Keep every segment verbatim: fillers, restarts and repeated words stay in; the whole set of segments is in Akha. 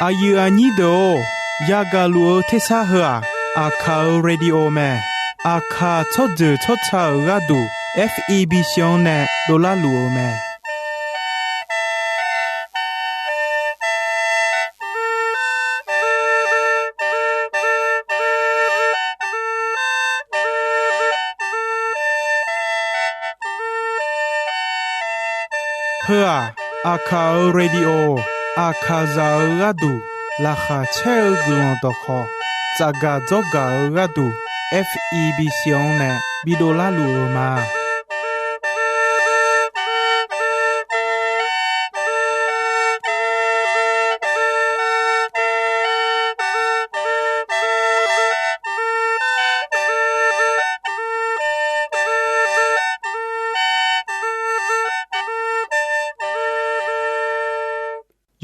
Aqyuif aqnyir deuq-or, yagaq luf-eu tersar heu-aq, Aqkaq-euq radio mae. Aqkaq tsawrjeuq tsawrca-euq gharduq, F E B C-anr nae dovlar luf-eu mae. Heu-aq, Aqkaq-euq radio, Aqkaqzaq-euq gharduq laqkhaq caer-eu guiqlanq dawqkhawq, tsafgaq dzawrgaq-eu gharduq, F E B C-anr nae bidov larluf-eu ma.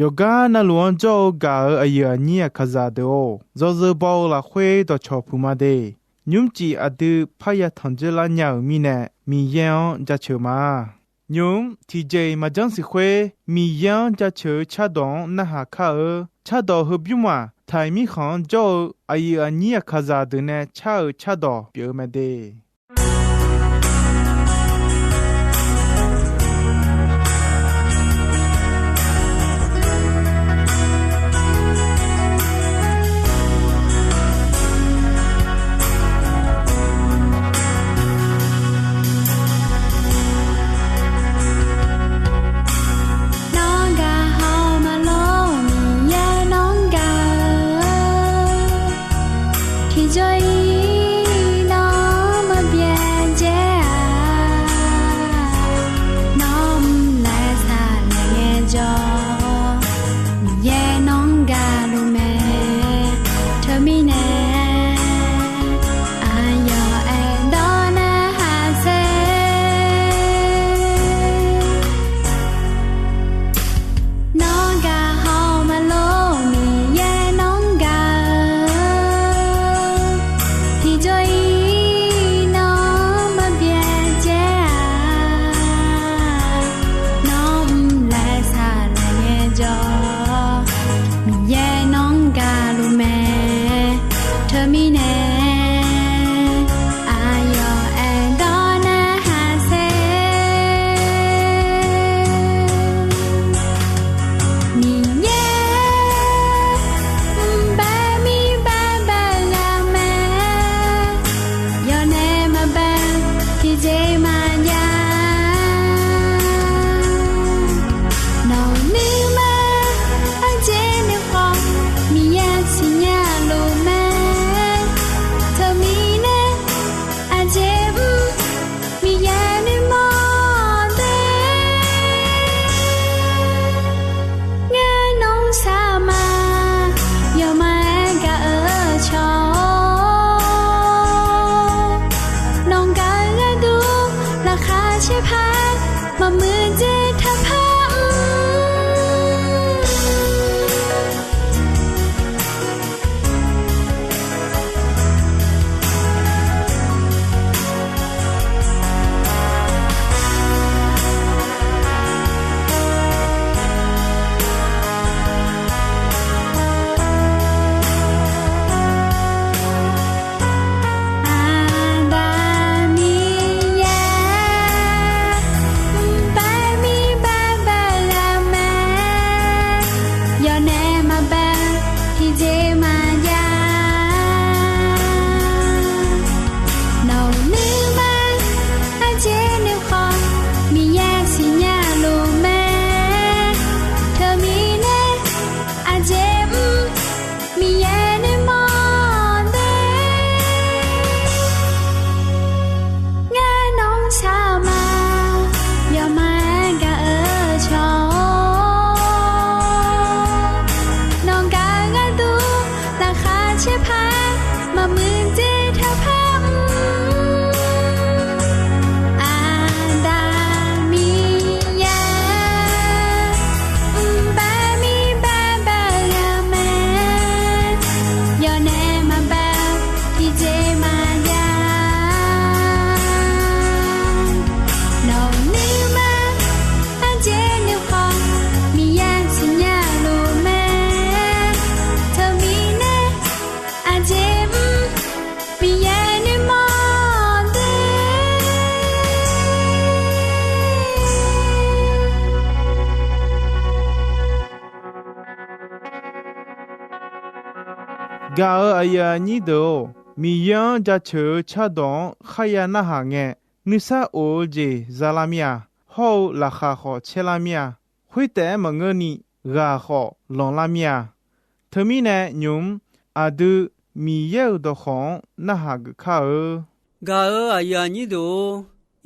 Yawqgar navluf-anr jawr-eu gaq-euq aqyuif aqnyir Aqkaqzaq deuq-or, yawzeu baw-eu lafkhoer dawqcawq puq ma de. Nymrcif aqdui parya tanq dzoerlar nya-euq mirnae, Miqyaer-anr jaceuq ma. Nymq-mr tiqjeq-iq maqjanr siq khoer, Miqyaer-anr jaceuq-eu cardawq-anr narhaq kar-eu. Cardawq heubymr-aq, Taiq mirkhanq-anr jawr-eu aqyuif aqnyir Aqkaqzaq deuq nae car-euq cardawq pyeuf-eu mae de. Nawr gaq haw maqlor Miqyaer nawr gaq-eu, tiqjawr-iq nawr maqbyav dzae-a. Nawr mr laer saqlaeq ngaejawr, Miqyaer nawr gaqluf mae. Teumirnae aqyawf aerdawq narhaq saer. Nawr gaq haw maqlor Miqyaer nawr gaq-eu, tiqjawr-iq nawr maqbyav dzae-a. Nawr mr laer saqlaeq ngaejawr, Miqyaer nawr gaqluf mae. Teumirnae aqyawf aerdawq narhaq saer. Miqyaer mqbae mirbae bae ghaq mae, yawnaeq maqbae tiqjeq maqjav. Nawq-euq nuima ardzaeq nuikhanr, Miqyaer siqnya luf mae. Teumirnae aqjeq mr Miqyaer nuimawr de. Ngar nawr saqma, yawqma-aer gaq-eu cawq-awr, nawq gaq-eu gharduq laqkhaq caer par, maqmuiq dzae taqpar mr. Aqda Miqyaer, mqbae mirbae Gaq-euq aqyuif aqnyir deuq-or, Miqyaer-anr jaceuq-eu cardawq-anr kharya narhaq ngae, nuisar of-eu jeq zalar mir-a. Hawr-eu laqkhaq khawf caerlar mir-a. Khoertaef-aer maqngeurni, ghaq khawf lanqlar mir-a. Teumirnae nymq-mr aqdui Miqyaer-euq dawqkawq-anr narhaq geuf kar-eu. Gaq-euq aqyuif aqnyir deuq-or,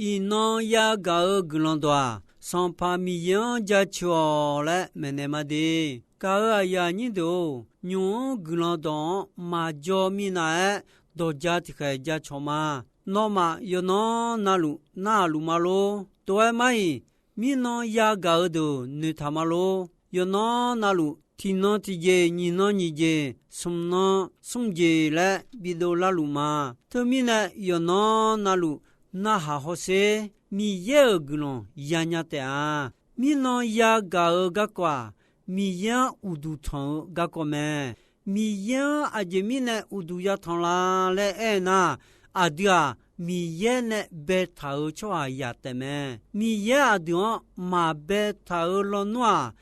iqnan yagaq-eu guiqlanq dawq-aq, Sanqpaq Miqyaer-anr jaceuq-awq laer maeqnaeq ma de. Gaq-euq aqyuif aqnyir deuq-or, nymq-mr guiqlanq dawq-anr maqjaw minav-aer, dawqja tiqkhaeq jacawq ma. Nawmaf yawqnan navluf narhaq luf ma lor. Tov-aer mar-iq, mirnan yagaq-eu deuq noeqtaq ma lor. Yawqnan navluf tiqnan tiqjeq, nyiqnan nyiqjeq, smqnan smrjeq laer bidov larluf ma. Teumirnae yawqnan navluf narhaq hawsher. Miqyaer-euq guiqlanq yanya taef-a. Mirnan yagaq-eu garkawv-aq, Miqyaer-anr uqduq tanq-eu garkawv mae. Miqyaer-anr aqjeq mirnae uqduq yatanq la laer aer nar, aqdui-aq, Miqyaer nae baetaq-euq tsawrhaq yaq taef mae. Miqyaer aqdui-anr maq baetaq-eu lawnmr-aq,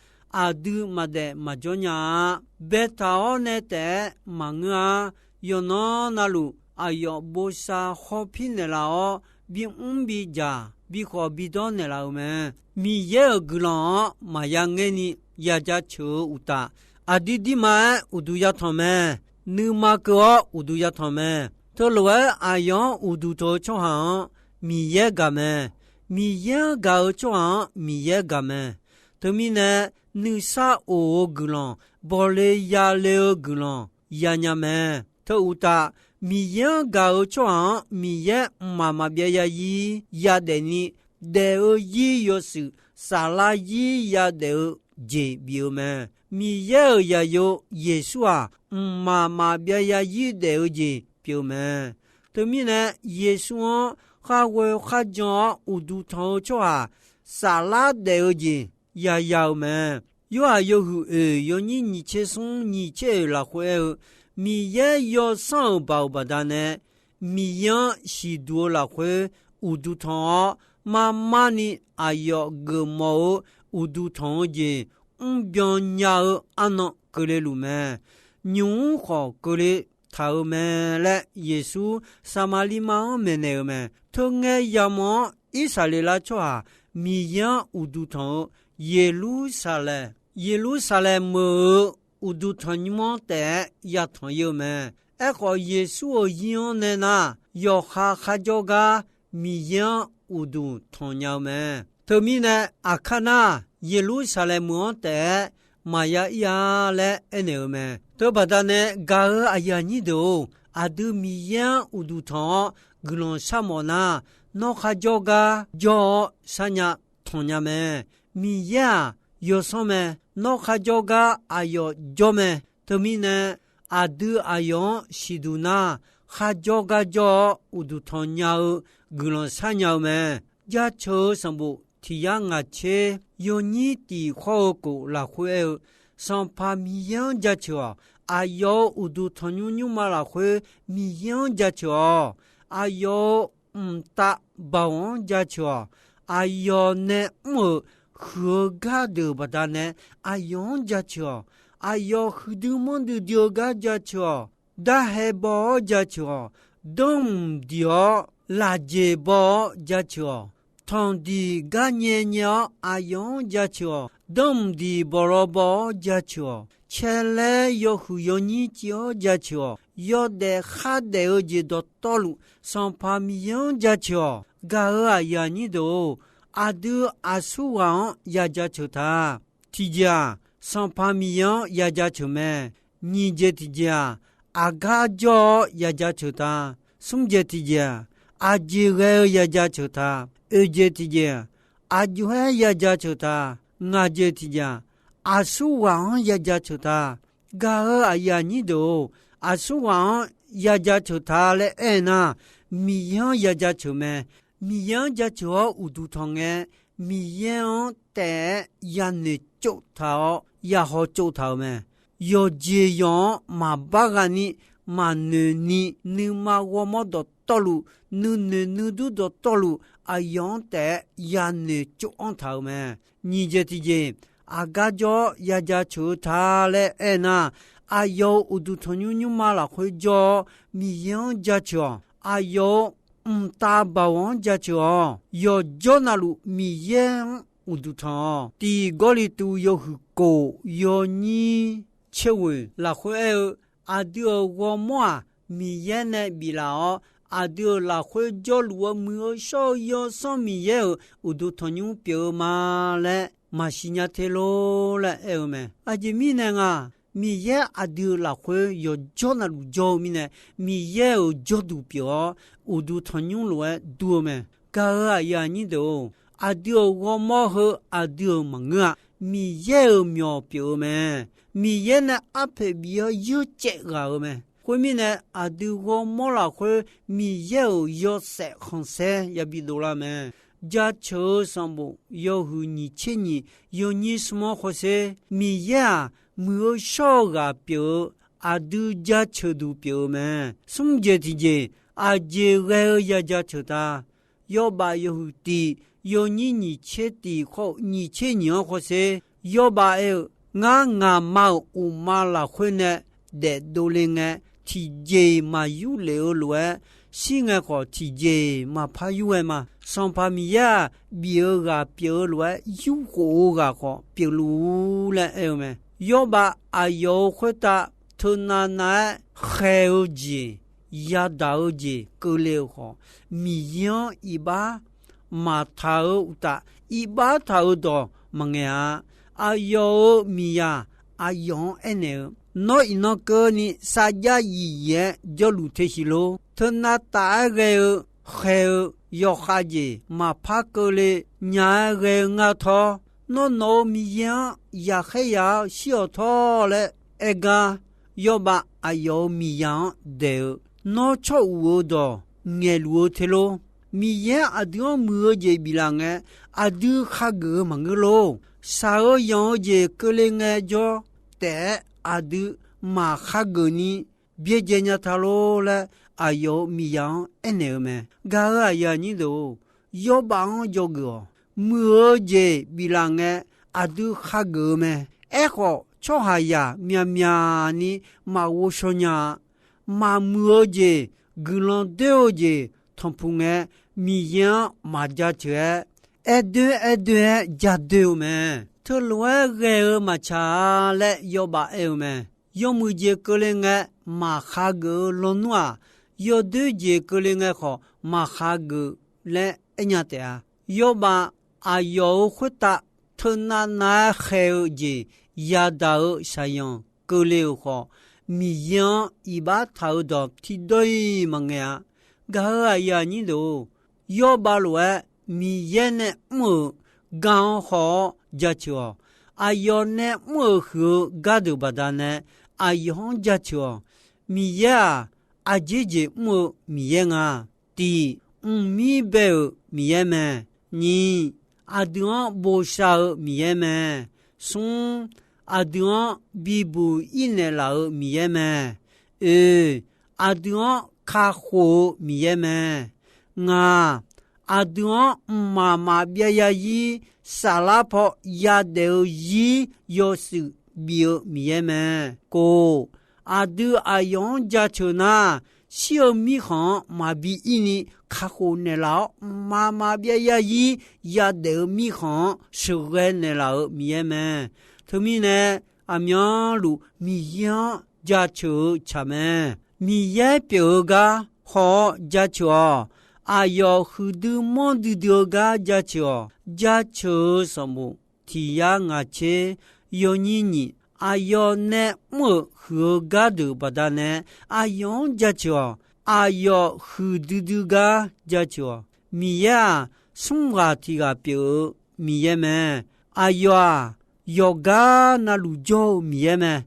aqdui maqdaef maqjawr nya-a. Baetaq-awr nae taef-aer maqngeur-a. Yawqnan navluf aqyawf bosav hawpir naeqlaf-awr, bimr bidzaq bikhawf bidawr naeqlaf-euq mae. Miqyaer-euq guiqlanq-anr maqya ngaerni yajaceuq-eu uqtaf, aqdir dirma-aer uqduq yatanq mae. Nuima keuv-awr uqduq yatanq mae. Teulof-aer aqyawf-anr uqduq tanq-eu tsawrhaq-anr Miqyaer gaq mae. Miqyaer-anr gaq-eu tsawrhaq-anr Miqyaer gaq mae. Teumirnae, nuisar of-eu guiqlanq, bawqle yale-eu guiqlanq yanya mae. Teu uqtaf, Miqyaer-anr gaq-eu tsawrhaq-anr Miqyaer mqmaq maqbyav yazir yadaef ni, daef-eu zir yawshuif saflar zir yadaef-eu jeq bif-eu mae. Miqyaer-euq zaqyo Yeqsur-aq, mqmaq maqbyav yazir daef-eu jeq pyeuf-eu mae. Teumirnae, Yeqsur-anr kharghoe kharjan-awr uqduq tanq-eu tsawrhaq saflar daef-eu jeq yaya-eu mae. Yorhaq yawhuiq oeq yawnyir nyiq tser smr nyiq tser oeq lafkhoer aer-eu, Miqyaer yawsanr-euq baoq baqdanae, Miqyaer-anr siqduq-eu lafkhoer uqduq tanq-awr, mar mar ni aqyawf geufmawf-eu uqduq tanq-eu jeq mrbyan nya-eu arnan keuvle luf mae. Nymq-mr khawf keuvle taq-eu mae laer Yeqsur Saqmaqliv ma-anr maeqnaeq-euq mae. Teungae yamawr-anr Irsaqleqlav tsawrhaq Miqyaer-anr uqduq tanq-eu Yeqlursaqlaeq, Yeqlursaqlaeq meuq-eu uqduq tanqnymr-anr taef-aer yatanq ir-eu mae. Aerkhawf, Yeqsur-euq zir-anr nae nar, yawqha kharjawr gar Miqyaer-anr uqduq tanq nya-eu mae. Teumirnae, aqkar nar, Yeqlursaqlaeq meuq-anr taef-aer maqya ir-a laer aernaeq-eu mae. Teubaqda nae gaq-euq aqyuif aqnyir deuq-or, aqdui Miqyaer-anr uqduq tanq-awr guiqlanq sharmawf nar, nawr kharjawr gar jawr-awr sharnya tanq nya mae. Miqyaer-aq, yawsanr mae. Nawr kharjawr gar aqyawf jawr mae. Teumirnae, aqdui aqyawf-anr siqduq nar, kharjawr gar jawr-awr uqduq tanq nya-eu guiqlanq sharnya-eu mae. Jaceuq-eu sanqbof tiq yar ngaq tser yawnyir tiq khawr-eu kof lafkhoer aer-eu, Sanqpaq Miqyaer-anr jaceuq-awq. Aqyawf-euq uqduq tanqnymr nymrma lafkhoer Miqyaer-anr jaceuq-awq. Aqyawf-euq mqtav baoq-anr jaceuq-awq. Aqyawf nae mr-euq huiq-eu gar deuq baqdanae aqyawf-anr jaceuq-awq. Aqyawf huiqdui manrdui dui-eu gar jaceuq-awq. Darhae baw-awr jaceuq-awq. Danrmq diq-awr lafjeq baw-awr jaceuq-awq. Tanqdiq gar nyae nyae-awr aqyawf-anr jaceuq-awq. Danrmq diq bawqlaw baw-awr jaceuq-awq. Caelaer yawhuiq yawnyir civ-awr jaceuq-awq. Yawdaef khardaef-eu jeq dawqtawvluf Sanqpaq Miqyaer-anr jaceuq-awq. Gaq-euq aqyuif aqnyir deuq-or, aqdui aqsurghaq-anr yajaceuq ta. Tiqjeq-aq, Sanqpaq Miqyaer-anr yajaceuq mae. Nyiq jeq tiqjeq-aq, aqgar jawr-awr yajaceuq ta. Smr jeq tiqjeq-aq, aqjeq ghae-eu yajaceuq ta. Oeq jeq tiqjeq-aq, aqjox-aer yajaceuq ta. Ngaq jeq tiqjeq-aq, aqsurghaq-anr yajaceuq ta. Gaq-euq aqyuif aqnyir deuq-or, aqsurghaq-anr yajaceuq ta laer aer nar, Miqyaer-anr yajaceuq mae. Miqyaer-anr jaceuq-awr uqduq tanq ngae, Miqyaer-anr taef-aer yanoeq tsovtaq-awr yahaw tsovtaq-euq mae. Yawqjeq yawq-anr maqbar ghaq ni, maqnoeq ni, nuima ghawrmawr dawqtawvluf, nuinoeq nuidur dawqtawvluf, aqyawf-anr taef-aer yanoeq tsov-anr taq-euq mae. Nyiq jeq tiqjeq, aqgar jawr-awr yajaceuq-eu ta laer aer nar, aqyawf-euq uqduq tanqnymr nymrma lafkhoer jawr-awr, Miqyaer-anr jaceuq-awq. Aqyawf-euq mqtav baoq-anr jaceuq-awq. Yawqjawr navluf Miqyaer-anr uqduq tanq-awq. Tiq Gawrliqtu yawhuiq kof yawnyir tser ghoeq lafkhoer aer-eu, aqdui-euq ghawrmawr-aq, Miqyaer nae biflaf-awr, aqdui-euq lafkhoer jawrluf-eu muiq-eu shawr-eu Yawsanr Miqyaer-euq uqduq tanqnymr pyeuf-eu ma laer maqsiq nya te lor laer aer-eu mae. Aqjeq mirnae nga, Miqyaer aqdui-euq lafkhoer yawqjawr navluf jawr-eu mirnae, Miqyaer-euq jawrduq pyeuf-awr, uqduq tanqnymr lof-aer dur-eu mae. Gaq-euq aqyuif aqnyir deuq-or, aqdui-euq ghawrmawr heu aqdui-euq maqngeur-a. Miqyaer-euq myawq pyeuf-eu mae. Miqyaer nae arpoeq bif-awr yeur caev ghaq-eu mae. Khoermirnae, aqdui ghawrmawr lafkhoer Miqyaer-euq yawshaef khanqsaer yabi dovlar mae. Jaceuq-eu sanqbof yawhuiq nyiq tser nyiq yawnyir smr-anr hawsher, Miqyaer-aq, muiq-eu shawr-eu ghaq pyeuf-eu, aqdui jaceuq duq pyeuf-eu mae. Smr jeq tiqjeq, aqjeq ghae-eu ya jaceuq ta. Yawbav yawhuiq tiq yawnyir nyiq tser tiq khawf nyiq tser nyiq-anr hawsher, Yawbav aer-eu, Ngar ngaqma-euq uqma lafkhoer nae daefdov le ngae, tiqjeq-iq maq yur lef-eu lof-aer, shir ngae khawf tiqjeq-iq maqpar yur ghae ma. Sanqpaq Miqyaer-aq, bif-eu ghaq pyeuf-eu lof-aer, yurkhof-eu ghaq khawf pyeufluf-ur laer aer-eu mae. Yawbav aqyawf-euq khoertav teunav nav-aer khaeq-eu jeq, yadaq-eu jeq keuvle-euq khawf, Miqyaer-anr iqbax maqtaq-eu uqtaf, iqbax taq-eu dawq maqngaeq-a. Aqyawf-euq miqyaq aqyawf-anr aernaeq-eu, Nawr iqnan keuvni sarjax yif yif-aer jawrluf te siq lor. Teunav taf-aer ghae-eu khaeq-eu yawkhav jeq maqpar keuvle nya-aer ghae-eu ngar tawr, nawr nawq-euq Miqyaer-anr yaqkhaer yaq-awr shir-awq tawr laer aer gar, Yawbav aqyawf-euq miqyaq-anr daeq-eu, Nawr tsawr uq-eu dawq ngaeqluf-eu te lor. Miqyaer aqdui-anr muiq-eu jeq biflaf ngae, aqdui khageuf-eu maqngeur lor. Shaq-eu yanq-eu jeq keuvle ngaejawr taef-aer aqdui maqkhageuf ni byaerdzae nya ta lor laer, aqyawf-euq miqyaq-anr aernaeq-eu mae. Gaq-euq aqyuif aqnyir deuq-or, Yawbav-anr dzawgeuf-awq. Muiq-eu jeq biflaf ngae, aqdui khageuf-eu mae. Aerkhawf, tsawrhaqzaq myaqmyaq ni maqghov shaw nya-a. Maqmuiq-eu jeq, guiqlanq doer-eu jeq tanqpuq ngae, Miqyaer-anr maq jaceuq-aer, aer doer aer doer-aer ja doer-eu mae. Teulof-aer ghae-eu maqtsaq-a laer Yawbav aer-eu mae. Yawmuiq jeq keuvle ngae, maq khageuf-eu lawnmr-aq, yawdoer jeq keuvle ngae khawf maq khageuf laer aernya taef-a. Yawbav aqyawf-euq khoertav teunav nav-aer khaeq-eu jeq yadaq-eu shaqyanq keuvle-euq khawf, Miqyaer-anr iqbax taq-eu dawq tiqdawr-iq maqngaeq-a. Gaq-euq aqyuif aqnyir deuq-or, Yawbav lof-aer Miqyaer nae mr-euq gar-anr haw-awr jaceuq-awq. Aqyawf nae mr-euq huiq-eu gardeuq baqdanae aqyawf-anr jaceuq-awq. Miqyaer-aq, aqjeq jeq mr-eu Miqyaer nga. Tiq, mqmir bae-euq Miqyaer mae. Nyiq, aqdui-anr bosav-eu Miqyaer mae. Smr, aqdui-anr bibuq ir naeqlaf-euq Miqyaer mae. Oe, aqdui-anr kakhof-eu Miqyaer mae. Ngaq, aqdui-anr mqmaq maqbyav yarzir saflar paw yadaef-eu zir yawshuif bif-eu Miqyaer mae. Kof, aqdui aqyawf-anr jaceuq nar, shir-eu mirkhanq-anr maqbi ir ni kakhof naeqlaf-awr, mqmaq maqbyav yarzir yadaef-eu mirkhanq-anr sheuqghae naeqlaf-euq Miqyaer mae. Teumirnae, aqmyanluf Miqyaer-anr jaceuq-eu tsaq mae. Miqyaer pyeuf-eu gar haw-awr jaceuq-awq. Aqyawf huiqdui manrdui dui-eu gar jaceuq-awq. Jaceuq-eu sanqbof tiq yar ngaq tser yawnyir nyiq, aqyawf nae mr-euq huiq-eu gardeuq baqdanae aqyawf-anr jaceuq-awq. Aqyawf huiqdui dui gar jaceuq-awq. Miqyaer-aq, smr ghaq tiq ghaq pyeuf-eu Miqyaer mae. Aqyawf-aq, yawqgar navluf jawr-eu Miqyaer mae.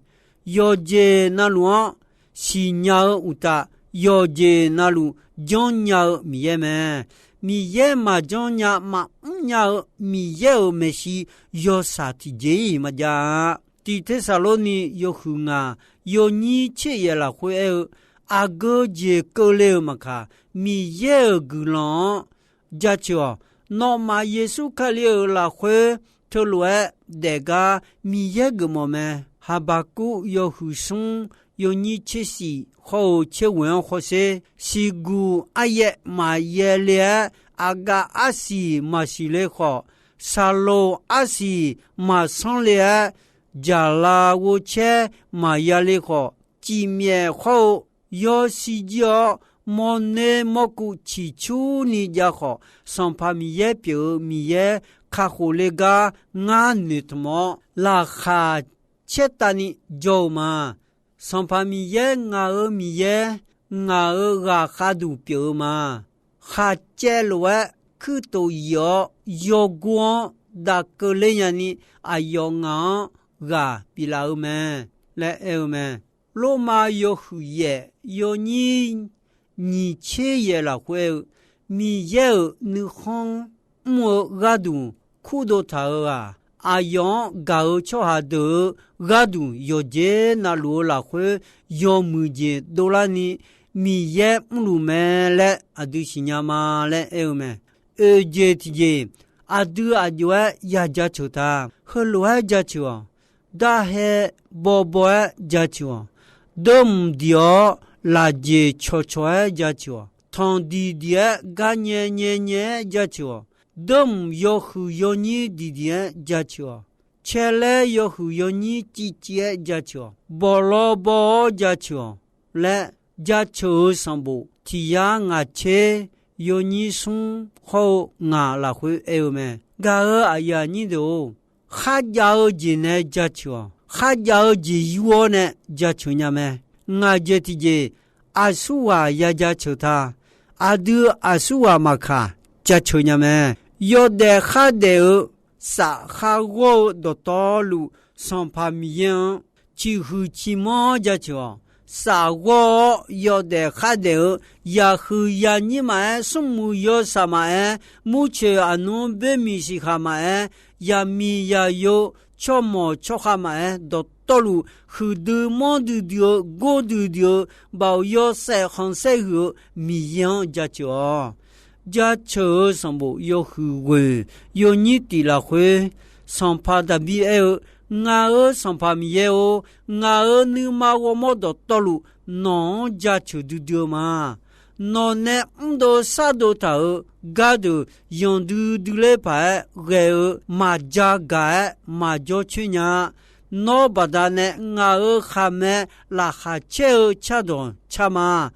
Yawqjeq navluf-anr siqnya-eu uqtaf, yawqjeq navluf janrnya-eu Miqyaer mae. Miqyaer maqjanr nya maqmr nya-eu Miqyaer-euq maeqshi yawshaq tiqjeq-iq maqjav-a. Tiq Tersaqlorni yawhuiq ngaq yawnyir tser yaef lafkhoer aer-eu, aqgeu jeq keuvle-euq maqkaq, Miqyaer-euq guiqlanq-anr jaceuq-awq. Nawmaf Yeqsur Kali-euq lafkhoer teulof-aer daefgar Miqyaer geufmawf mae. Haqbaqkuv yawhuiq smr yawnyir tser shif hawr-eu tser ghoeq-anr hawsher. Siqguq aryaev maqyaev le-aer, aqgaf arsiq maqsiq le khawf, saqloq arsiq maqsanr le-aer, jaqlaf ghovcaer maqya le khawf, cifmyaef hawr-eu yawshuif jir-awr, mawrner mawrkuv ciqcurni jav khawf, Sanqpaq Miqyaer pyeuf-eu Miqyaer kakhof le gar ngar noeqtmq-awr, laqkhaq caertavni jawr-eu ma. Sanqpaq Miqyaer ngaq-euq Miqyaer, ngaq-euq ghaqkhav duq pyeuf-eu ma. Khaqcaev lof-aer kuirtof yif-awr, yawgor-anr daq keuvler nyani, aqyawf ngaq-anr ghaq biflaf-eu mae laer aer-eu mae. Lormav yawhuiq yaef yawnyir nyiq tser yaef lafkhoer aer-eu, Miqyaer-euq nuikhanr mr-eu gharduq kurdov taq-euq-aq, aqyawf-anr gaq-eu tsawrhaq deuq-euq gharduq yawqjeq navluf-eu lafkhoer yawmuiq jeq dovlarni Miqyaer mrluf mae laer aqdui siqnya ma laer aer-eu mae. Oeq jeq tiqjeq, aqdui aqjox-aer ya jaceuq ta. Heulof-aer jaceuq-awq. Darhae bawbaw-aer jaceuq-awq. Deurmq diq-awr lafjeq cawqcawq-aer jaceuq-awq. Tanqdiq diq-aer garnyae nyaenyae-aer jaceuq-awq. Deurmq yawhuiq yawnyir diqdiq-aer jaceuq-awq. Caelaer yawhuiq yawnyir civciv-aer jaceuq-awq. Bawqlawr baw-awr jaceuq-awq laer, jaceuq-euq sanqbof tiq yar ngaq tser yawnyir smr hawr-eu ngaq lafkhoer aer-eu mae. Gaq-euq aqyuif aqnyir deuq-or, kharjav-eu jeq nae jaceuq-awq. Kharjav-eu jeq yur-awr nae jaceuq nya mae. Ngaq jeq tiqjeq, aqsurghaq ya jaceuq ta. Aqdui aqsurghaq maqkaq, jaceuq nya mae. Yawdaef khardaef-eu saf kharghawr-eu dawqtawvluf, Sanqpaq Miqyaer-anr ciqhuiq ciqmanr-anr jaceuq-awq. Saf ghawr-awr yawdaef khardaef-eu, yaqhuiq yaqnyir maqaer, smrmuiq yawsaq maqaer, murcoeq aqnmr boermiq siqkhaq maqaer, yaqmiq yaqyo tsawrmawq tsawrkhav maqaer, dawqtawvluf huiqdui manrdui dui-eu gordui dui-eu, baoq yawshaef khanqsaer huiq-eu Miqyaer-anr jaceuq-awq. Jaceuq-euq sanqbof yawhuiq ghoeq yawnyir tif lafkhoer, sanqpaq Daqbir aer-eu, Ngaq-euq Sanqpaq Miqyaer-or, ngaq-euq nuima ghawrmawr dawqtawvluf nawq-anr jaceuq duidui-eu ma. Nawq nae mrdov sardov taq-euq gardeuq yanqdui dui ler paq-aer ghae-eu maqja gaq-aer maqjawr coer nya-a. Nawr baqdanae ngaq-euq khaqmae laqkhaq caer-eu cardawq car ma.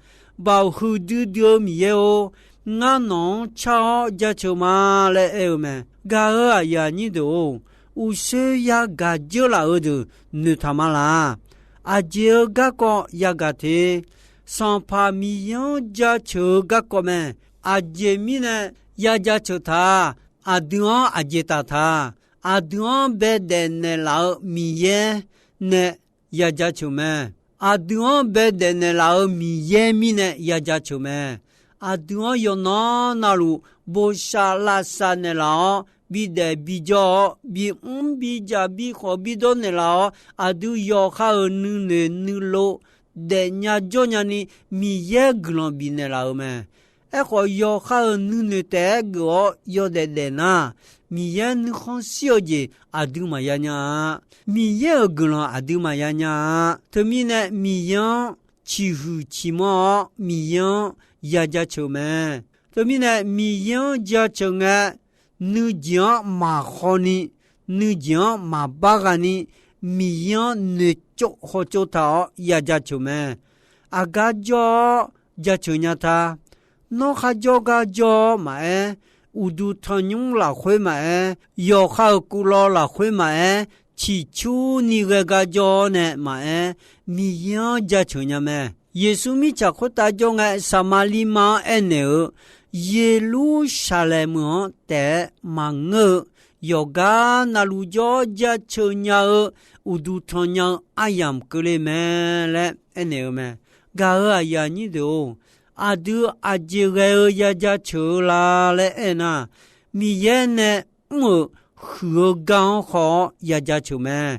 Baoq huiqdui dui-eu Miqyaer-or, ngar nawq-anr car-awr jaceuq ma laer aer-eu mae. Gaq-euq aqyuif aqnyir deuq-or, uqshoe yagaq dzeur laf-eu deuq noeqtaq ma laq. Aqjeq-eu garkawv yagaq te. Sanqpaq Miqyaer-anr jaceuq-eu garkawv mae. Aqjeq mirnae ya jaceuq ta. Aqdui-anr aqjeq taf ta. Aqdui-anr baedaef naeqlaf-eu Miqyaer nae ya jaceuq mae. Aqdui-anr baedaef naeqlaf-eu Miqyaer mirnae ya jaceuq mae. Aqdui-anr yawqnan navluf boshaq lavsav naeqlaf-awr, bidaef bijawr-awr, bimr bijaq bikhawf bidawr naeqlaf-awr, aqdui yawqha-euq nuinoeq nuilov daefnya jawrnya ni Miqyaer guiqlanq bifnaeq laf-euq mae. Aerkhawf, yawqha-euq nuinoeq taef-aer geuf-awr yawdaef daef nar, Miqyaer nuikhanr shir-eu jeq aqdui maqya nya-a. Miqyaer-euq guiqlanq aqdui maqya nya-a. Teumirnae, Miqyaer-anr ciqhuiq ciqmanr-awr, Miqyaer-anr ya jaceuq mae. Teumirnae, Miqyaer-anr jaceuq ngae, nuijeq-anr maqkhawni, nuijeq-anr maqbar ghaq ni, Miqyaer-anr noeqtsov hawtsov taq-awr ya jaceuq mae. Aqgar jawr-awr jaceuq nya ta. Nawr kharjawr gar jawr-awr maqaer, uqduq tanqnymr lafkhoer maqaer, yawqha-euq kuvlawv lafkhoer maqaer, ciqcurni ghae gar jawr-awr nae maqaer, Miqyaer-anr jaceuq nya mae. Yeqsur mirtsaq khoertav jawr ngae, Saqmaqliv ma-anr aernaeq-eu, Yeqlursaqlaeq meuq-anr taef-aer maqngeur-eu, yawqgar navluf jawr-awr jaceuq nya-eu, uqduq tanqnya-eu aryamq keuvle mae laer aernaeq-eu mae. Gaq-euq aqyuif aqnyir deuq-or, aqdui aqjeq ghae-eu ya jaceuq-eu la laer aernar, Miqyaer nae mr-euq huiq-eu gar-anr khawf-awr ya jaceuq mae.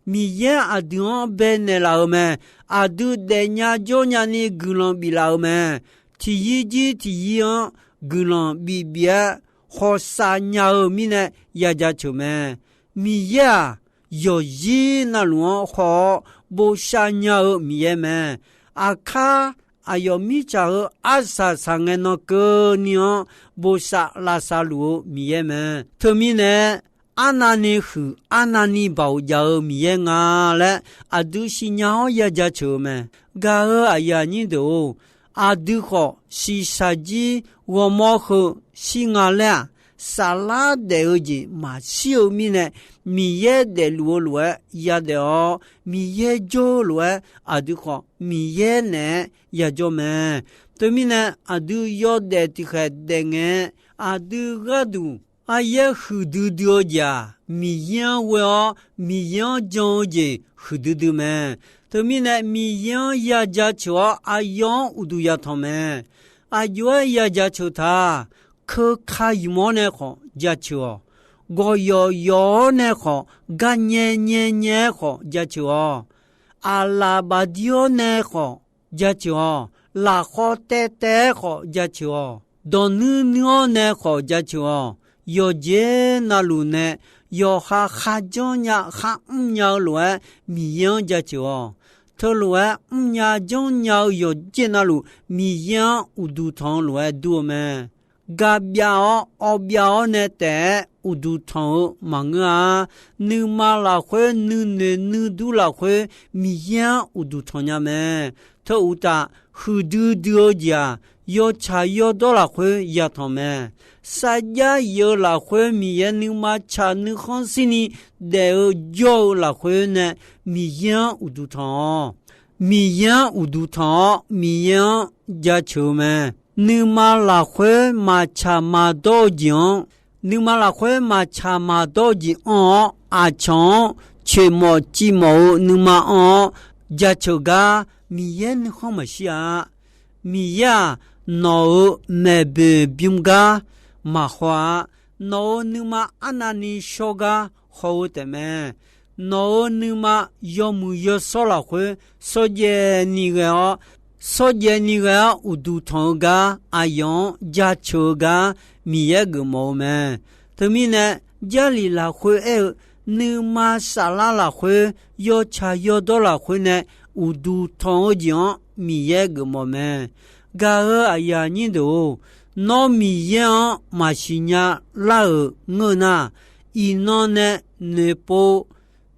Miqyaer aqdui-anr baenaeq laf-eu mae. Aqdui daefnya jawrnya ni guiqlanq biflaf-eu mae. Tiqyir jir tiqyir-anr guiqlanq bif bif-aer hawsav nya-eu mirnae ya jaceuq mae. Miqyaer-aq, yawqzir navluf-anr haw-awr bosav nya-eu Miqyaer mae. Aqkar aqyawf mirtsaq-euq arsaq saqngae nan keuvni-anr bosav lavsav luf-eu Miqyaer mae. Teumirnae, arnavni huiq arnavni baoq jav-eu Miqyaer nga laer aqdui siqnya-awr ya jaceuq-eu mae. Gaq-euq aqyuif aqnyir deuq-or, aqdui khawf shiqshaq jir ghawrmawr heu shir nga laer-aq, saflar daef-eu jeq maqshir-eu mirnae, Miqyaer daefluf-eu lof-aer yadaef-awr, Miqyaer jawr-eu lof-aer aqdui khawf Miqyaer naeq-aer yajawr mae. Teumirnae, aqdui yawdaef tiqkhaeq daef ngae, aqdui gharduq aryaer huiqdui dui-eu jeq-aq, Miqyaer-anr ghoe-awr Miqyaer-anr jan-eu jeq huiqdui dui mae. Teumirnae, Miqyaer-anr ya jaceuq-awr aqyawf-anr uqduq yatanq mae. Aqjox-aer ya jaceuq ta. Keuka yumq-awr nae khawf jaceuq-awq. Gawqyawf yawf-awr nae khawf, garnyae nyaenyae-aer khawf jaceuq-awq. Aqlaf bafdir-awr nae khawf jaceuq-awq. Lafkhawv taev taev-aer khawf jaceuq-awq. Dawq nuir nuir-awr nae khawf jaceuq-awq. Yawqjeq navluf nae yawqha kharjanr nya kharmr nya-eu lof-aer Miqyaer-anr jaceuq-awq. Teulof-aer mrnya janrnya-eu yawqjeq navluf Miqyaer-anr uqduq tanq-eu lof-aer dur-eu mae. Gaqbyav-awr awqbyav-awr nae taef-aer uqduq tanq-eu maqngeur-a. Nuima lafkhoer nuinoeq nuidur lafkhoer Miqyaer-anr uqduq tanq nya mae. Teu uqtaf, huiqdui dui-eu jeq-aq, yawtsaq yawdawr lafkhoer yatanq mae. Sarjax yif-eu lafkhoer Miqyaer nuima tsaq nuikhanr shirni daef-eu jawr-eu lafkhoer nae Miqyaer-anr uqduq tanq-awq. Miqyaer-anr uqduq tanq-awr Miqyaer-anr jaceuq-eu mae. Nuima lafkhoer maqtsaq maqdawr-eu jeq-anr, nuima lafkhoer maqtsaq maqdawr-eu jeq anr-awr aqcawq-anr coeqmawf civmawf-eu nuima anr-awr jaceuq gar Miqyaer nuikhanr maqshir-a. Miqyaer-aq, nawq-euq maeqboeq bym gar maqhaw-a. Nawq-euq nuima arnavni shawr gar haw-eu taefmae. Nawq-euq nuima yawmuiq yawshawr lafkhoer shawrjaev ni ghae-awr, shawrjaev ni ghae-awr uqduq tanq-eu gar aqyawf-anr jaceuq-eu gar Miqyaer geufmawf-eu mae. Teumirnae, Jarlif lafkhoer aer-eu, nuima saflar lafkhoer, yawtsaq yawdawr lafkhoer nae uqduq tanq-eu jeq-anr Miqyaer geufmawf mae. Gaq-euq aqyuif aqnyir deuq-or, nawr Miqyaer-anr maqsiq nya lar-euq ngeur nar, iqnan nae noeqpov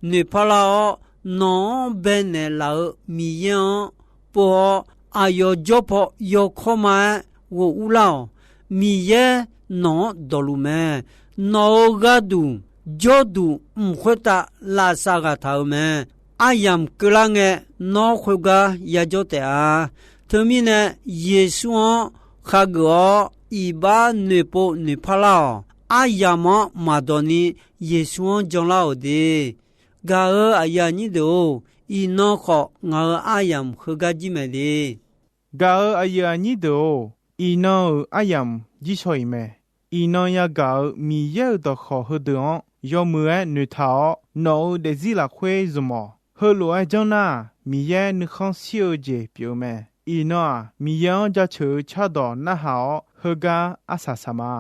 noeqpar lar-awr, nawq-anr baenaeq laf-eu Miqyaer-anr pov-awr, aqyawf jawr paw yawkawr ma-aer ghof urlar-awq. Miqyaer nawq-anr dawqluf mae. Nawq-euq gharduq jawrduq mq khoertav lavsav ghaq taq-euq mae. Aryamq keuvlar ngae, nawr khoergar yajawr taef-a. Teumirnae, Yeqsur-anr khageuf-awr iqbax noeqpov noeqpar lar-awq. Aryamq-anr maqdawq ni Yeqsur-anr janlar-awq de. Gaq-euq aqyuif aqnyir deuq-or, iqnan khawf ngaq-euq aryamq heugar jir mae de. Gaq-euq aqyuif aqnyir deuq-or, iqnan-euq aryamq jir shaw-iq mae. Iqnan yagaq-euq Miqyaer-euq dawqkawq heudeuq-anr yawmuiq-aer noeqtaq-awr, nawq-euq daefzir lafkhoer zmq-awq. Heulof-aer janr nar, Miqyaer nuikhanr shir-eu jeq pyeuf-eu mae. Iqnan-aq, Miqyaer-anr jaceuq-eu cardawq narhaq-awr, heugar arsaq saq ma.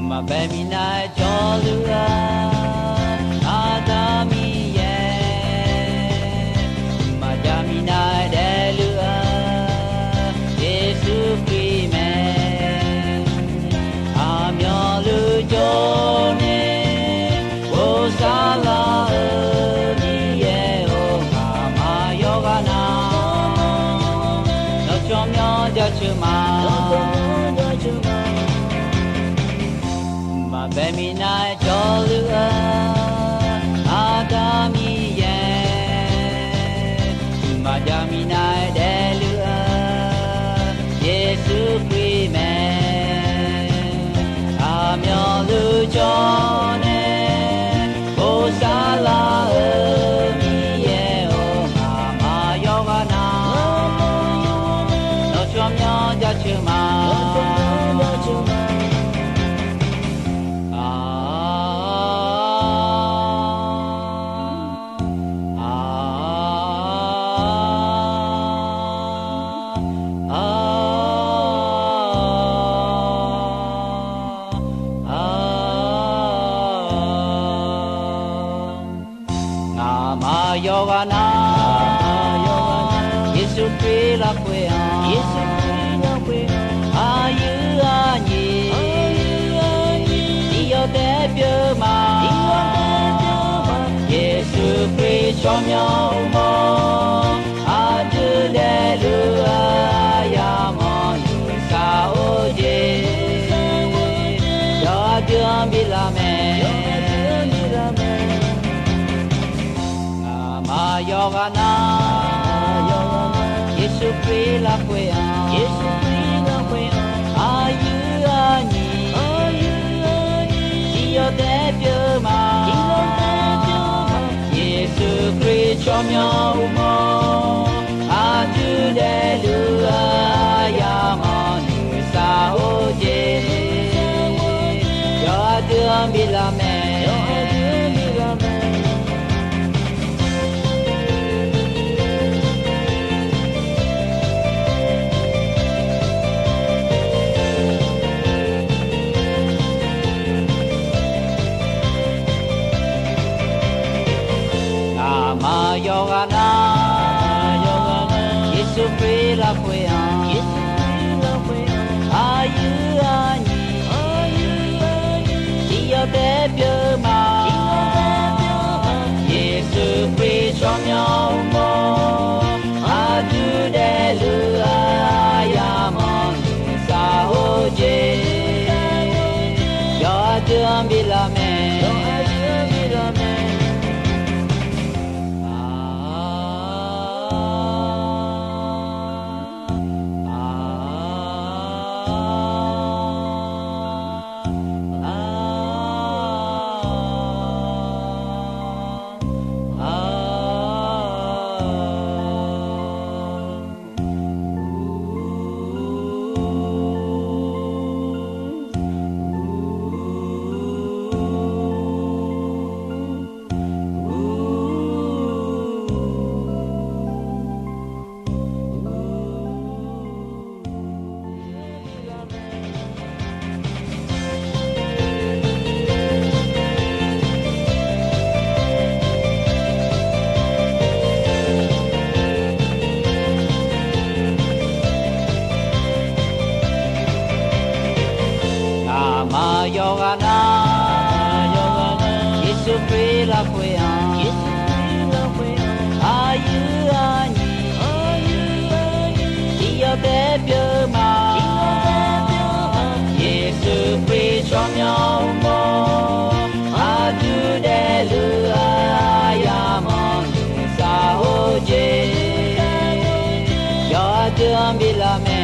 Maqbae minav-aer jawrluf-eu Aqda Miqyaer, maqjav minav-aer daefluf-eu Yeqsur Kali mae. Aqmyanluf jawrnae ghovshav lar-eu Miqyaer-or, ngaqma yawqghaq na nawq tsawrmyanr jaceuq ma. Maqbae minav-aer jawrluf-eu Aqda Miqyaer, maqjav minav-aer daefluf-eu Kali lafkhoer-anr, aqyuif aqnyir, tiqyawq taef pyeuf ma. Yeqsur Kali tsawrmyanr uqmov, aqdui daefluf-eu aqyawf manq nuisar-or jeq, yawqha dui-anr bi laf mae. Ngaqma yawqghaq nar, Yeqsur Kali lafkhoer-anr, aqyuif aqnyir, tiqyawq taef pyeuf ma. Yeqsur Kali tsawrmyanr uqmov, aqdui daefluf-eu aqyawf manq nuisar-or jeq, yawqha dui-anr bi laf mae. Ngaqma yawqghaq nar, Yeqsur Kali lafkhoer-anr, aqyuif aqnyir, tiqyawq taef pyeuf ma. Yeqsur Kali tsawrmyanr uqmov, aqdui daefluf-eu aqyawf manq nuisar-or jeq, yawqha dui-anr bi laf mae. Ngaqma yawqghaq nar, Yeqsur Kali lafkhoer-anr, aqyuif aqnyir, tiqyawq taef pyeuf ma. Yeqsur Kali tsawrmyanr uqmov, aqdui daefluf-eu aqyawf manq nuisar-or jeq, yawqha dui-anr bi laf mae.